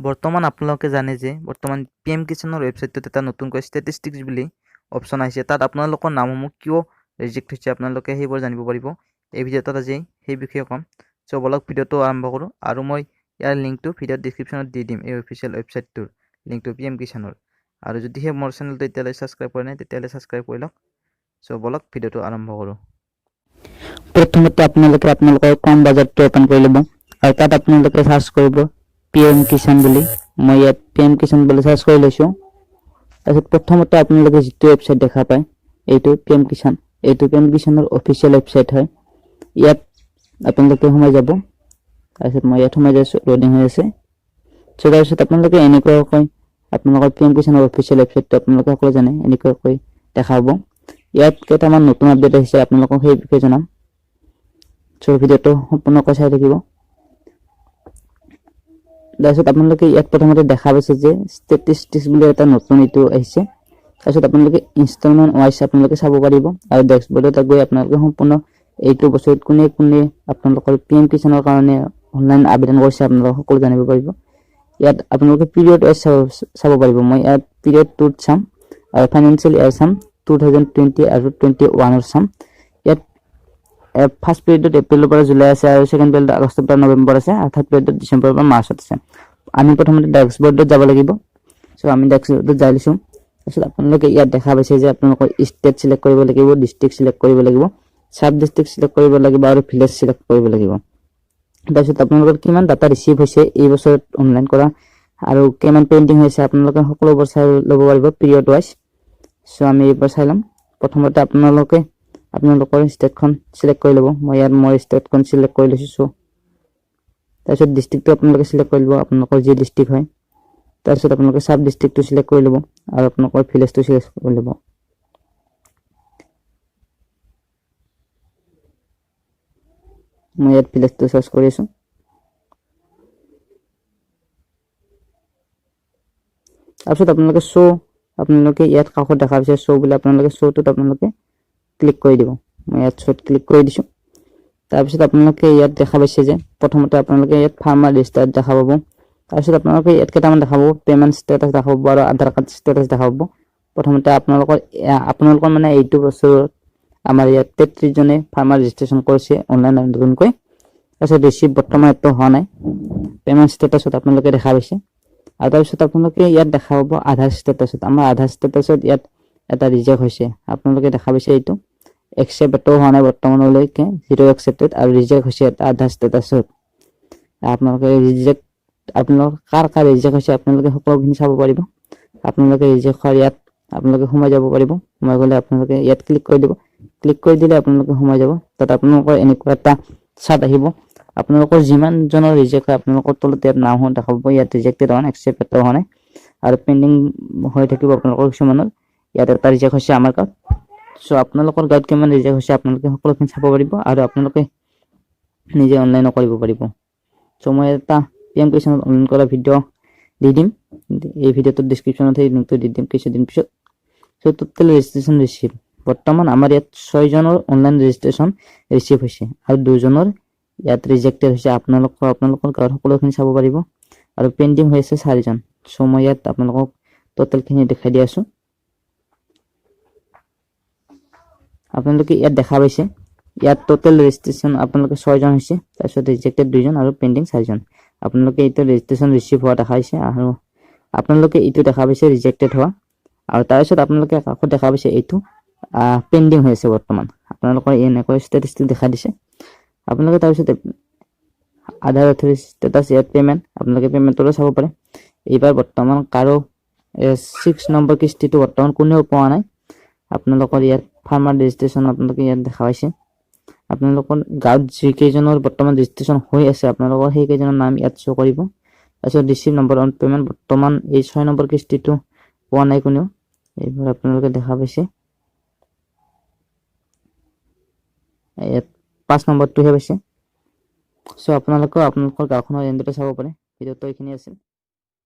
বৰ্তমান আপোনালোকে জানে যে বৰ্তমান পি এম কিষাণৰ ৱেবছাইটটোত এটা নতুনকৈ ষ্টেটিষ্টিক্স বুলি অপশ্যন আহিছে। তাত আপোনালোকৰ নামসমূহ কিয় ৰিজেক্ট হৈছে আপোনালোকে সেইবোৰ জানিব পাৰিব। এই ভিডিঅ'টোত আজি সেই বিষয়ে ক'ম। চ' বলক ভিডিঅ'টো আৰম্ভ কৰোঁ আৰু মই ইয়াৰ লিংকটো ভিডিঅ'ৰ ডিছক্ৰিপশ্যনত দি দিম, এই অফিচিয়েল ৱেবছাইটটোৰ লিংকটো পি এম কিষাণৰ। আৰু যদিহে মোৰ চেনেলটো এতিয়ালৈ ছাবস্ক্ৰাইব কৰা নাই, তেতিয়াহ'লে ছাবস্ক্ৰাইব কৰি লওক। চ' বলক ভিডিঅ'টো আৰম্ভ কৰোঁ। প্ৰথমতে আপোনালোকে আপোনালোকৰ ক্ৰম ব্ৰাউজাৰটো অ'পেন কৰি ল'ব আৰু তাত আপোনালোকে চাৰ্চ কৰিব পি এম কিষাণ বুলি। মই ইয়াত পি এম কিষাণ বুলি চাৰ্চ কৰি লৈছোঁ। তাৰপিছত প্ৰথমতে আপোনালোকে যিটো ৱেবছাইট দেখা পায়, এইটো পি এম কিষাণ, এইটো পি এম কিষাণৰ অফিচিয়েল ৱেবছাইট হয়। ইয়াত আপোনালোকে সোমাই যাব। তাৰপিছত মই ইয়াত সোমাই যাইছোঁ, লোডিং হৈ আছে। চ' তাৰপিছত আপোনালোকে এনেকুৱাকৈ আপোনালোকৰ পি এম কিষাণৰ অফিচিয়েল ৱেবছাইটটো আপোনালোকে সকলোৱে জানে, এনেকুৱাকৈ দেখা পাব। ইয়াত কেইটামান নতুন আপডেট আহিছে, আপোনালোকক সেই বিষয়ে জনাম। চ' ভিডিঅ'টো সম্পূৰ্ণকৈ চাই থাকিব। তাৰপিছত আপোনালোকে ইয়াত প্ৰথমতে দেখা পাইছে যে ষ্টেটিষ্টিক্স বুলি এটা নতুন এইটো আহিছে। তাৰপিছত আপোনালোকে ইনষ্টলমেণ্ট ৱাইজ আপোনালোকে চাব পাৰিব আৰু ডেছবৰ্ডত গৈ আপোনালোকে সম্পূৰ্ণ এইটো বছৰত কোনে কোনে আপোনালোকৰ পি এম কিষাণৰ কাৰণে অনলাইন আবেদন কৰিছে, আপোনালোকে সকলো জানিব পাৰিব। ইয়াত আপোনালোকে পিৰিয়ড ৱাইজ চাব পাৰিব। মই ইয়াত পিৰিয়ড টুত চাম আৰু ফাইনেন্সিয়েল ইয়াৰ চাম, 2020 আৰু 21ৰ চাম। ইয়াত ফাৰ্ষ্ট পিৰিয়ডত এপ্ৰিলৰ পৰা জুলাই আছে আৰু ছেকেণ্ড পিৰিয়ডত আগষ্টৰ পৰা নৱেম্বৰ আছে আৰু থাৰ্ড পিৰিয়ডত ডিচেম্বৰৰ পৰা মাৰ্চত আছে। আমি প্ৰথমতে ডেছবৰ্ডত যাব লাগিব। চ' আমি ডেছবৰ্ডত যাই লৈছোঁ। তাৰপিছত আপোনালোকে ইয়াত দেখা পাইছে যে আপোনালোকৰ ষ্টেট চিলেক্ট কৰিব লাগিব, ডিষ্ট্ৰিক্ট চিলেক্ট কৰিব লাগিব, চাব ডিষ্ট্ৰিক্ট চিলেক্ট কৰিব লাগিব আৰু ভিলেজ চিলেক্ট কৰিব লাগিব। তাৰপিছত আপোনালোকৰ কিমান ডাটা ৰিচিভ হৈছে এই বছৰত অনলাইন কৰা আৰু কিমান পেণ্ডিং হৈছে, আপোনালোকে সকলোবোৰ চাই ল'ব পাৰিব পিৰিয়ড ৱাইজ। চ' আমি এইবাৰ চাই ল'ম। প্ৰথমতে আপোনালোকে আপোনালোকৰ ষ্টেটখন চিলেক্ট কৰি ল'ব। মই ইয়াত মোৰ ষ্টেটখন চিলেক্ট কৰি লৈছোঁ। চ' তাৰপিছত ডিষ্ট্ৰিক্টটো আপোনালোকে চিলেক্ট কৰি ল'ব, আপোনালোকৰ যি ডিষ্ট্ৰিক্ট হয়। তাৰপিছত আপোনালোকে চাব ডিষ্ট্ৰিক্টটো চিলেক্ট কৰি ল'ব আৰু আপোনালোকৰ ভিলেজটো চিলেক্ট কৰি ল'ব। মই ইয়াত ভিলেজটো চাৰ্চ কৰি আছোঁ। তাৰপিছত আপোনালোকে শ্ব', আপোনালোকে ইয়াত কাষত দেখা পাইছে শ্ব' বুলি, আপোনালোকে শ্ব'টোত আপোনালোকে ক্লিক কৰি দিব। মই ইয়াত শ্ব'ত ক্লিক কৰি দিছোঁ। তাৰপিছত আপোনালোকে ইয়াত দেখা পাইছে যে প্ৰথমতে আপোনালোকে ইয়াত ফাৰ্মাৰ ৰেজিষ্টাৰ দেখা পাব। তাৰপিছত আপোনালোকে ইয়াত কেইটামান দেখা পাব, পে'মেণ্ট ষ্টেটাছ দেখা পাব আৰু আধাৰ কাৰ্ড ষ্টেটাছ দেখা পাব। প্ৰথমতে আপোনালোকৰ মানে এইটো বছৰত আমাৰ ইয়াত 33জনে ফাৰ্মাৰ ৰেজিষ্ট্ৰেশ্যন কৰিছে অনলাইন নতুনকৈ। তাৰপিছত ৰিচিভ বৰ্তমান এইটো হোৱা নাই। পে'মেণ্ট ষ্টেটাছত আপোনালোকে দেখা পাইছে আৰু তাৰপিছত আপোনালোকে ইয়াত দেখা পাব আধাৰ ষ্টেটাছত, আমাৰ আধাৰ ষ্টেটাছত ইয়াত এটা ৰিজেক্ট হৈছে। আপোনালোকে দেখা পাইছে এইটো একচেপ্ট এটাও হোৱা নাই বৰ্তমানলৈকে, জিৰ' একচেপ্টেড আৰু ৰিজেক্ট হৈছে এটা আধাৰ ষ্টেটাছত। আপোনালোকে ৰিজেক্ট, আপোনালোকৰ কাৰ কাৰ ৰিজেক্ট হৈছে আপোনালোকে সকলোখিনি চাব পাৰিব। আপোনালোকে ৰিজেক্ট হোৱাৰ ইয়াত আপোনালোকে সোমাই যাব পাৰিব। সোমাই গ'লে আপোনালোকে ইয়াত ক্লিক কৰি দিব। ক্লিক কৰি দিলে আপোনালোকে সোমাই যাব। তাত আপোনালোকৰ এনেকুৱা এটা চাৰ্ট আহিব। আপোনালোকৰ যিমানজনৰ ৰিজেক্ট হয়, আপোনালোকৰ তলত ইয়াত নাম দেখা পাব। ইয়াত ৰিজেক্টেড হোৱা নাই, একচেপ্ট এটাও হোৱা নাই আৰু পেণ্ডিং হৈ থাকিব আপোনালোকৰ কিছুমানৰ। ইয়াত এটা ৰিজেক্ট হৈছে আমাৰ গাঁৱত। চ' আপোনালোকৰ গাঁৱত কিমান ৰিজেক্ট হৈছে আপোনালোকে সকলোখিনি চাব পাৰিব আৰু আপোনালোকে নিজে অনলাইনো কৰিব পাৰিব। চ' মই এটা পি এম কিষাণত অনলাইন কৰা ভিডিঅ' দি দিম। এই ভিডিঅ'টোৰ ডিছক্ৰিপশ্যনত সেই লিংকটো দি দিম কিছুদিন পিছত। চ' টোটেল ৰেজিষ্ট্ৰেশ্যন ৰিচিভ বৰ্তমান আমাৰ ইয়াত ছয়জনৰ অনলাইন ৰেজিষ্ট্ৰেশ্যন ৰিচিভ হৈছে আৰু দুজনৰ ইয়াত ৰিজেক্টেড হৈছে। আপোনালোকৰ গাঁৱত সকলোখিনি চাব পাৰিব আৰু পেণ্ডিং হৈ আছে চাৰিজন। চ' মই ইয়াত আপোনালোকক টোটেলখিনি দেখাই দি আছোঁ। আপোনালোকে ইয়াত দেখা পাইছে, ইয়াত টোটেল ৰেজিষ্ট্ৰেশ্যন আপোনালোকে ছয়জন হৈছে, তাৰপিছত ৰিজেক্টেড দুইজন আৰু পেণ্ডিং চাৰিজন। আপোনালোকে এইটো ৰেজিষ্ট্ৰেশ্যন ৰিচিভ হোৱা দেখাইছে আৰু আপোনালোকে এইটো দেখা পাইছে ৰিজেক্টেড হোৱা আৰু তাৰপিছত আপোনালোকে কাষত দেখা পাইছে এইটো পেণ্ডিং হৈ আছে বৰ্তমান। আপোনালোকৰ এনেকৈ ষ্টেটিষ্টিক দেখা দিছে। আপোনালোকে তাৰপিছত আধাৰ অথৰিটি ষ্টেটাছ, ইয়াত পে'মেণ্ট, আপোনালোকে পে'মেণ্টৰো চাব পাৰে। এইবাৰ বৰ্তমান কাৰো 6 নম্বৰ কিস্তিটো বৰ্তমান কোনেও পোৱা নাই। আপোনালোকৰ ইয়াত ফাৰ্মাৰ ৰেজিষ্ট্ৰেশ্যন আপোনালোকে ইয়াত দেখা পাইছে। আপোনালোকৰ গাঁৱত যিকেইজনৰ বৰ্তমান ৰেজিষ্ট্ৰেশ্যন হৈ আছে, আপোনালোকৰ সেইকেইজনৰ নাম ইয়াত শ্ব' কৰিব। তাৰপিছত ৰিচিভ নম্বৰ অন পে'মেণ্ট, বৰ্তমান এই 6 নম্বৰ কিস্তিটো পোৱা নাই কোনেও। এইবোৰ আপোনালোকে দেখা পাইছে। ইয়াত 5 নম্বৰটোহে পাইছে। চ' আপোনালোকেও আপোনালোকৰ গাঁওখনৰ এনেদৰে চাব পাৰে। ভিডিঅ'টো এইখিনি আছিল।